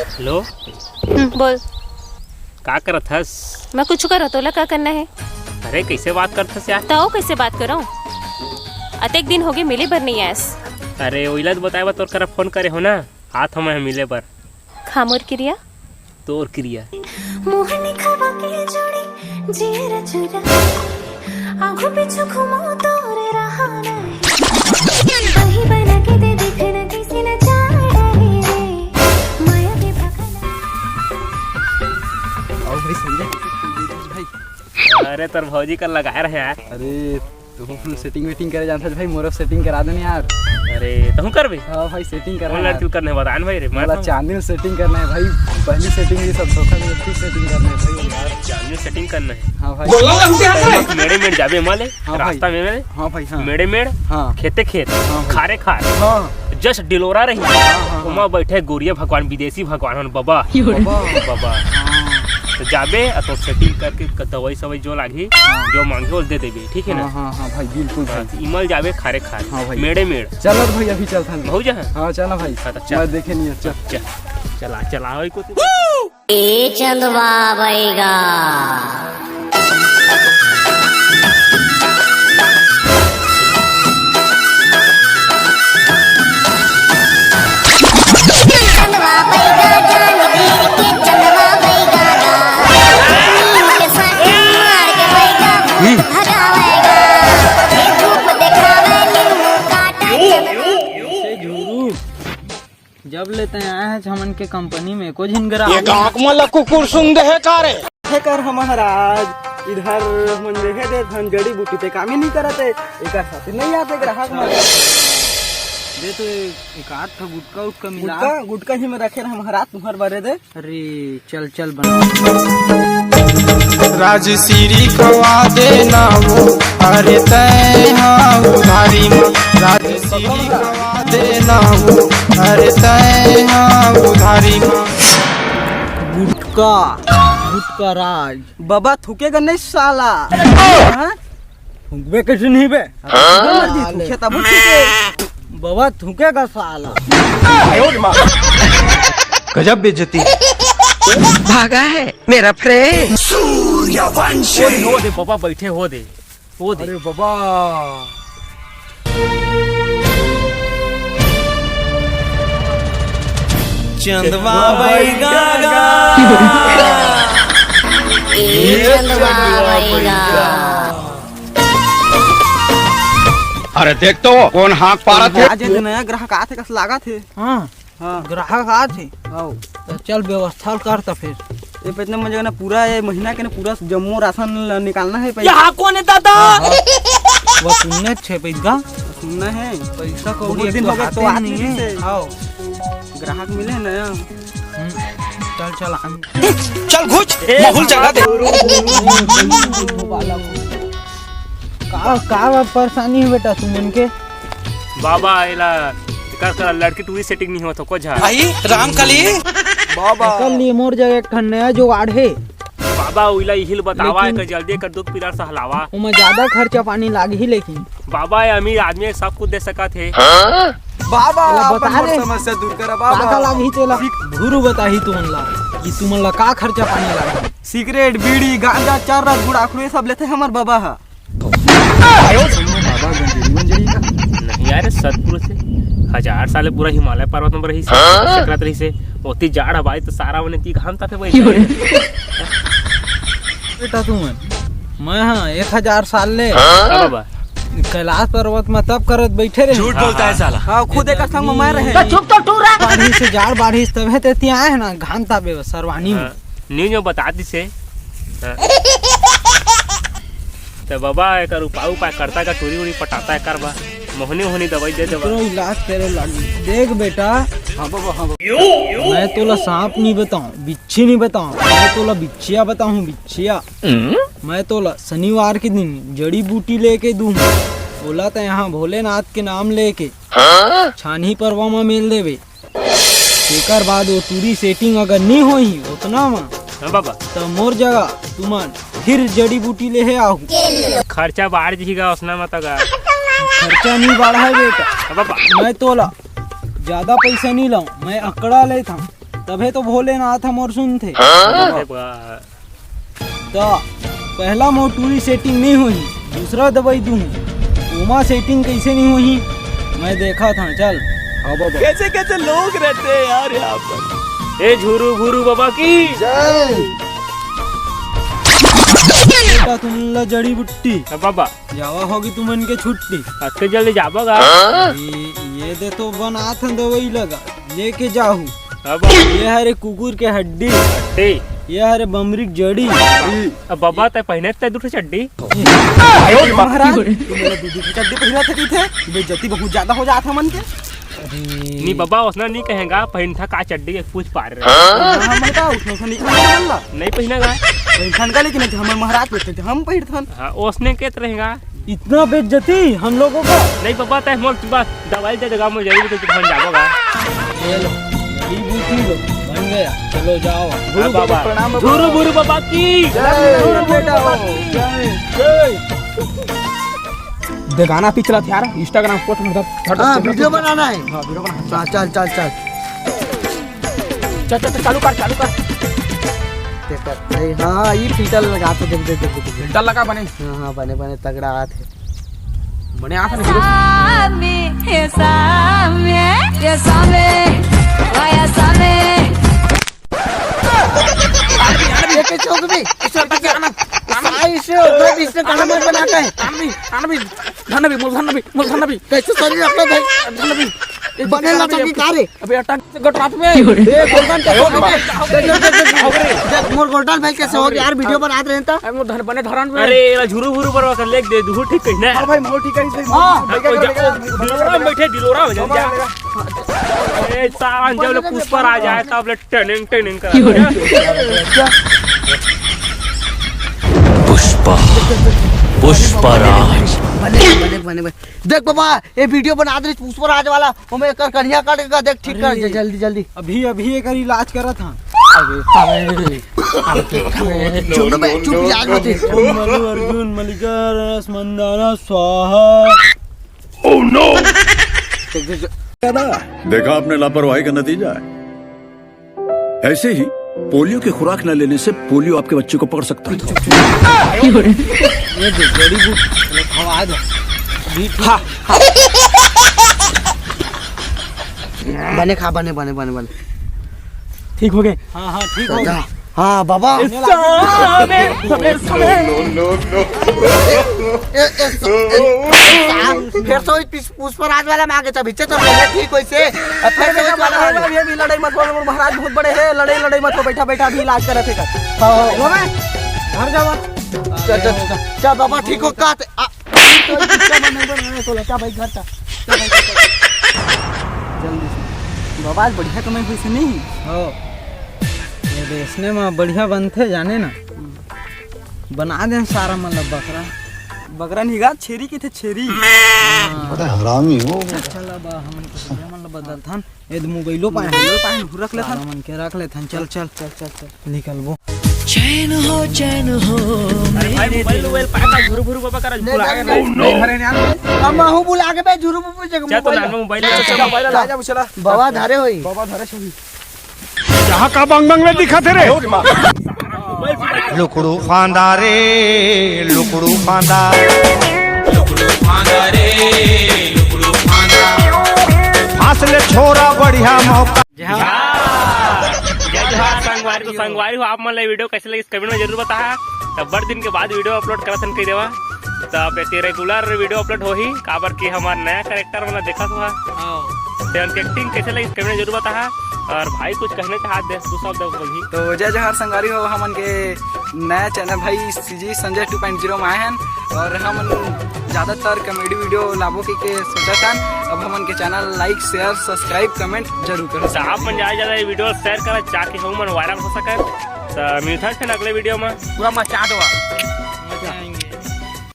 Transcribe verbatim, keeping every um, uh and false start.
Hello. हम्म, बोल। का करत हस? मैं कुछ करो, तोला का करना है? अरे, कैसे बात करत हस यार? तो कैसे बात करो? अतेक दिन होगे, मिले बर नहीं आयस। अरे, ओइला तो बताए बर तोर करा फोन करे हो ना, आत हूँ मैं मिले बर। खा मोर किरिया। तोर किरिया। मोहनी खवा के जोड़ी, जियरा चुरा। आंखों पीछू घूमो तोरे रहा नहीं। वही बना के दे दिखे न किसी न चाह रही रे। माया के भखना। आओ भाई संजय। भाई। अरे तोर भौजी कर लगाए रहे यार। अरे तू सेटिंग वेटिंग करे जानत हस भाई, मोरो सेटिंग करा देना यार। अरे तहूँ करबे? हाँ भाई, सेटिंग करना कौन है यार। लड़की करने बता ना भाई रे, मैं मोला तो चांदनी सेटिंग करना है भाई, पहली सेटिंग ये सब धोखा में फिर सेटिंग करना है भाई यार। चांदनी सेटिंग करना है। हाँ भाई। बोला ना, हमसे हंस रहे। मेड़े मेड़ जाबे माले, हाँ भाई। रास्ता में मेड़े, हाँ भाई, हाँ। मेड़े मेड़, हाँ। खेते खेत, हाँ भाई। खारे खार। हाँ। जस डिलोरा रही, हाँ, हाँ, हाँ। ओमा बैठे गोरिया भगवान, विदेशी भगवान हन बाबा। बाबा। बाबा। हाँ। तो जाबे, आ तो सेटिंग करके क-, दवाई सवाई जो लागही, हाँ। जो मांगे, वो दे देबे, ठीक है ना? हाँ, हाँ, हाँ भाई, बिल्कुल भाई। बस, इमल जाबे खारे खार। हाँ भाई। मेड़े मेड़। चल अब भाई, अभी चलथन। बहुत जहाँ? हाँ, चल ना भाई। हाँ, तो चल। मैं देखे नहीं है, चल। चल, चला, चला, वही को। ए चंदवा बैगा। जब ले तैं आए हस हमन के कंपनी में, एको झिन ग्राहक ये गाँव में ला कुकुर सूंघ दे हे का रे? हे कर ह महाराज, इधर हमन रेहे दे धन जड़ी बूटी ते काम ही नहीं करत हे, एकर साथे नहीं आते ग्राहक मन। दे तो एक आध ठो गुटका उटका मिला। गुटका, गुटका ही में रखे रहे महाराज तुम्हार बरे दे। अरे चल चल बना। राजश्री खवा देना वो, अरे तैं हाँ उधारी में। राजश्री खवा देना वो, अरे तैं हाँ उधारी में। गुटका, गुटका राज। बाबा थूकेगा नहीं साला। हाँ? थूकबे कैसे नहीं बे? हाँ? मर्जी, थूके तब थूके। बाबा थूकेगा साला। गजब बेइज्जती। भागा है मेरा फ्रेंड। सूर्यवंशी। हो दे, हो दे बाबा, बैठे हो दे, हो दे। अरे बाबा। चंदवा बैगा। ए चंदवा बैगा। अरे देख तो, कोन हाँक पारत हे। आज एक नया ग्राहक आत हे, कस लागत हे। हाँ, हाँ। ग्राहक आत हे। आओ। तो चल व्यवस्था कर त फिर। ये पे इतना मजा ना, पूरा ये महीना के ना पूरा जम्मो राशन ल-, निकालना हे पैसा। यहाँ कौन है दादा? हाँ, हाँ। वो सुनने छे पैसा। सुनना है। पैसा कौड़ी बहुत दिन हो गए तो आते नहीं है। आओ। ग्राहक मिले ना। हम्म, चल, चल, हम चल घुस, ए, माहौल जगा दे। का, का परेशानी हे बेटा तुमन के? बाबा, एला एकर करा लड़की टूरी सेटिंग नहीं होत हो, को झा। आई राम कली। बाबा। एकर लिए मोर जगह एक ठन नया जुगाड़ हे। बाबा, उइला इहिल बतावा, लेकिन एकर जल्दी एकर दूध पिला सहलावा। ओमा ज्यादा खर्चा पानी लागही, लेकिन बाबा, ये अमीर आदमी हे, सब कुछ दे सकत हे। बाबा, ओला अपन बता मोर रे। समस्या दूर करा, बाबा। का का लागही तेला? गुरु बताही तुमन ला कि तुमन ला का खर्चा पानी लागही। सिगरेट, बीड़ी, गांजा, चरस, गुड़ाखू, ये सब लेथे हमर बाबा ह। बाबा गंजेरी वंजेरी का? नहीं यार, सतपुरुष हे। हजार साल पूरा हिमालय पर्वत में रहिस हे, हाँ? सकरत रहिस हे। ओती जाड़ हवाई तो सारा मने ती घाम तापे बैठे। बेटा तुमन, मैं हाँ एक हजार साल ले हाँ? हाँ बाबा। कैलाश पर्वत में तप करत बैठे रहे। झूठ बोलता है साला। हाँ, खुद एक संग में मैं रहे। तो चुप तो टूरा। बाढ़िस हे, जाड़ बाढ़िस हे, तभे ते तिया आए हे ना, घाम तापे सरवानी में। हाँ, न्यू न्यू बता दिस हे। हाँ। तो बाबा, एकर उपाय, उपाय करता का, टूरी उरी पटाता हे कर बा, मोहनी, मोहनी दवाई दे देवा। तेरा इलाज तेरे लागी। देख बेटा, हाँ बाबा, हाँ बाबा। मैं तोला सांप नहीं बताऊं, बिच्छी नहीं बताऊं, मैं तोला बिच्छिया बताऊं, बिच्छिया। मैं तोला शनिवार के दिन जड़ी बूटी लेके दूं। ओला त यहाँ भोलेनाथ के नाम लेके हाँ? छानही परवा म मेल देवे। तेकर बाद वो टूरी सेटिंग अगर नी होही ओतना म, हाँ बाबा। त मोर जगह तुमन फिर जड़ी बूटी लेहे आहू। खर्चा बाढ़ जही गा ओसना म त गा। खर्चा नी बाढ़ाय बेटा। हाँ बाबा। मैं तोला ज्यादा पैसा नी लाऊं, मैं अकड़ा लेथंव। तभे तो भोलेनाथ ह मोर सुनथे। अरे बा। त पहला मोर टूरी सेटिंग नइ होही, दूसरा दवाई दूहूँ, ओमा सेटिंग कइसे नइ होही, मैं देखत हँव, चल। हाँ बाबा। कैसे कैसे लोग रहते हैं यार यहाँ पर। ए झुरू भुरू बाबा की। जय। बेटा तुमन ला जड़ी बुट्टी। हाँ बाबा। जावा होगी तुमन के छुट्टी। अतके जल्दी जाबो गा? ये, ये दे तो बनात हन दवाई लगा, लेके जाहू। अब ये हरे कुकुर के हड्डी। हड्डी। ये हरे बमरी के जड़ी। अब बाबा तैं पहिने तैं दू ठो चड्डी। महाराज, तू मोला दू दू ठो चड्डी पहिरा सकत हे? बेइज्जती बहुत ज्यादा हो जात हे हमन के। नी बाबा, ओसना नी कहेंगा, पहिनथा का चड्डी के पूछ पार रहे। हाँ, मैं का ओसना, ओसना नी कहेंगा। नहीं पहिना गा। पहिनथन का, लेकिन हमर महाराज पहिरथे, हम पहिरथन। हाँ, ओसने के त रहेगा। इतना बेइज्जती हम लोगों का? नहीं बाबा, तैं मोर बस दवाई दे देगा, मैं जरूर तो तुम जाबो गा। ये लो, जड़ी बूटी लो, बन गया। चलो जाओ। हाँ बाबा। प्रणाम बाबा। झुरू भुरू बाबा की। जय, झुरू भुरू बेटा बाबा हो। की। जय। जय। दे गाना पिछला था यार, Instagram post में धर, धर, हाँ, धर, धर, video धर। बनाना है। हाँ, video बना। हाँ, चल, चल, चल। चल, चल, चल, चालू कर, चालू कर। देख, देख, हाँ, ये filter लगा के देख, देख, देख, देख, देख। Filter लगा बने। हाँ, हाँ, बने, बने, तगड़ा आत हे। बने आत हे ना, हीरो। सामे, हे सामे, हे सामे, वाया सामे। ये कैसे हो गई? इसे हटा के आना। साई से हो गई, इसने कहाँ मत बनाता है? आनवी, आनवी, धनवी, मुल धनवी, मुल धनवी। कैसे शरीर अपना भाई? धनवी। बने ला तो की का रे? अबे अटक से गटरात में। ए, गोल्डन कैसे हो गया? देख, देख, देख, देख, देख, मोर गोल्डन भाई कैसे हो गया यार, video बनात रहे त। अरे मोर धन बने धरान में। अरे, एला झुरू भुरू पर कर लेके दे, दूहू ठीक कही ना। हाँ भाई, मोर ठीक है, इसलिए हाँ। मोर अब कोई जा, जा, वो दिलोरा में बैठे, दिलोरा हो जाए, जा। ए, सावन जब ले पुष्पा राज आए, तब ले टनिंग, टनिंग करा। पुष्पा, पुष्पा राज। बने, बने, बने, बने। देख बाबा, ये video बना दे पुष्पा राज वाला, ओमे एकर कनिया काट के देख, ठीक कर दे, अरे। जल्दी, जल्दी। अभी, अभी एकर इलाज करत हन। अबे, अबे, अबे, चुप बे, चुप, इलाज मत दे। ओम मनु अर्जुन मल्लिका रस मंदाना स्वाहा। Oh no! देख, देख, देख। देखा आपने लापरवाही का नतीजा है। ऐसे ही पोलियो की खुराक न लेने से पोलियो आपके बच्चे को पकड़ सकता है। ये देख, जड़ी बूटी, मतलब, हवा आ जा। अभी ठीक। हाँ, हाँ। बने खा, बने, बने, बने, बने। ठीक हो गए। हाँ, हाँ, ठीक हो गए। हाँ, बाबा। इस सामे, इस सामे। ए, ए, ए, ए, फिर से वही पुष्पराज वाला में आगे, तब इच्छे तो बोले ठीक वैसे। अब फिर से वही वाला आ गया। ये भी लड़ाई मत बोलो, महाराज बहुत बड़े हैं, लड़ाई, लड़ाई मत हो, बैठा, बैठा, अभी इलाज करत हे कर। हाँ, हाँ। हो बे? घर जावा। चल, चल, चल, चल, बाबा, ठीक हो का? आ, तो इच्छा मन नहीं बन रहा है, तो लटा भाई घर का। चल भाई, घर का। जल्दी से। बाबा, आज बढ़िया कमाई हुई से नहीं? हो। ये बेचने में बढ़िया बनथे, जाने ना। बना देन सारा मन ला बकरा। बकरा नहीं गा, छेरी की थे, छेरी। हाँ। बड़ा हरामी हो। चल, चल, अब हमन के भैया मन ला बदलथन। ए, मोबाइलो पाए, मोबाइलो पाए, रख लेथन। सारा मन के रख लेथन। चल, चल, चल, चल, चल। निकलबो। चैन हो, चैन हो। अरे भाई, मोबाइल, मोबाइल पाए का झुरू भुरू बाबा करा ले, भुला ले, गए। ले। नहीं, अरे यार, हम आहू भुला के बे झुरू भुरू जगह चल, तो मोबाइल। नान मोबाइल चल, ले। चल, मोबाइल ला। चला, चला। बाबा धारे होई। बाबा धारे होई। जहाँ का बंग बंग में दिखा थे रे। लुकड़ू फांदा रे, लुकड़ू फांदा। लुकड़ू फांदा रे, लुकड़ू फांदा। फांस ले छोरा बढ़िया मौका। जय जोहार। जय जोहार संगवारी। तो संगवारी हो, आप मन ला video कैसे लगिस comment में जरूर बताहा। तब बड़ दिन के बाद video upload करत हन कही देवा। तब एती regular video upload होही, काबर कि हमर नया character मन ला देखत हो। हाँ। ते उनके acting कैसे लगिस comment में जरूर बताहा। और भाई कुछ कहने चाहत दे, दू शब्द बोलही। तो जय जोहार संगवारी हो, हमन के नया channel भाई CG Sanjay two point zero में आए हन और हमन ज्यादातर comedy video लाबो के, के सोचत हन। अब हमन के channel like, share, subscribe, comment जरूर करो। तो आप मन ज्यादा से ज्यादा ये video share करा, ताकि हम मन viral हो सके। तो मिलथन फिर अगले video में। पूरा मचा दो।